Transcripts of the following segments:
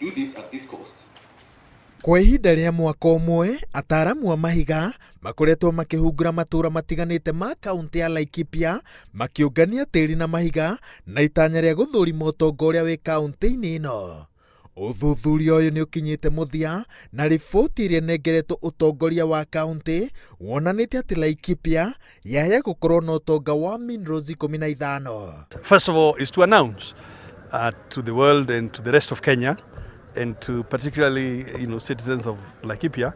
Do this at this cost. Kwa ihinda rĩa mwaka ũmwe, ataaramu a mahiga makoretwo makĩhungura matũũra matiganĩte ma kaũntĩ ya Laikipia makĩũngania tĩri na mahiga na itanya rĩa gũthũrima ũtonga ũrĩa wĩ kaũntĩ-inĩ ĩno. Ũthuthuria ũyũ nĩ ũkinyĩte mũthia na riboti ĩrĩa ĩnengeretwo ũtongoria wa kaũntĩ wonanĩtie atĩ Laikipia yaya gũkorwo na ũtonga wa minerals 15. First of all, is to announce to the world and to the rest of Kenya, and to particularly citizens of Laikipia,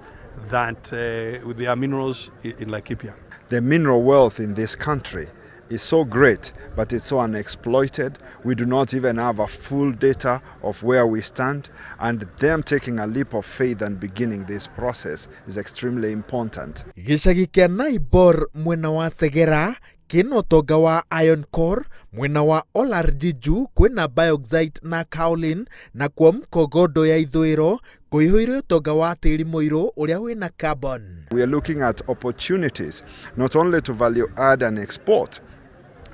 that there are minerals in Laikipia. The mineral wealth in this country is so great, but it's so unexploited. We do not even have a full data of where we stand, and them taking a leap of faith and beginning this process is extremely important. Gĩcagi kĩa Naibor mwena wa Segera kĩna ũtonga wa iron core, mwena wa Olarjiju kwĩna bauxite na kaolin, na kuo Mkogodo ya ithũĩro kũihũire ũtonga wa tĩri mũirũ ũrĩa wĩna carbon. We are looking at opportunities not only to value add and export,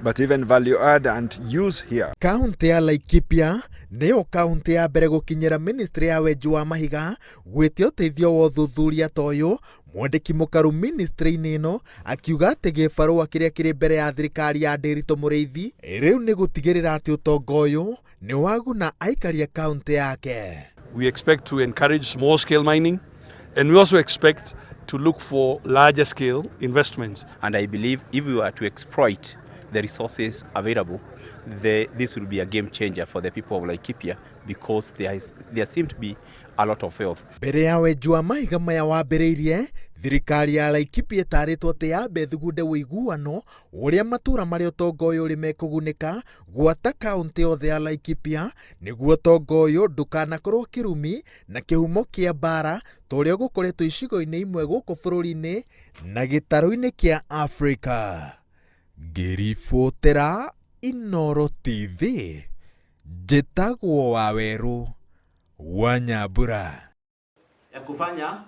but even value add and use here. Kaũntĩ ya Laikipia nĩyo kaũntĩ ya mbere gũkinyĩra ministry ya wenji wa mahiga gwĩtia ũteithio wa ũthuthuria ta ũyũ. Mwandĩki mũkaru ministry-inĩ ĩno akiuga atĩ gĩbarũa kĩrĩa kĩrĩ mbere ya thirikari ya Ndĩritũ Mũrĩithi rĩu nĩ gũtigĩrĩra atĩ ũtonga ũyũ nĩ waguna aikari a kaũntĩ yake. We expect to encourage small scale mining, and we also expect to look for larger scale investments. And I believe if we were to exploit the resources available, this will be a game changer for the people of Laikipia because there seem to be a lot of wealth. Mbere ya wenji wa mahiga maya wambĩrĩirie, thirikari ya Laikipia ĩtarĩtwo atĩ yambe thugunde ũiguano ũrĩa matũũra marĩa ũtonga ũyũ ũrĩ mekũgunĩka gwata kaũntĩ yothe ya Laikipia nĩguo ũtonga ũyũ ndũkanakorwo kĩrumi na kĩhumo kĩa mbara ta ũrĩa gũkoretwo icigo-inĩ imwe gũkũ bũrũri-inĩ na gĩtarũ-inĩ kĩa Afrika. Ngĩribotera Inooro TV, njĩtagwo Wawerũ wa Nyambura. Ya kufanya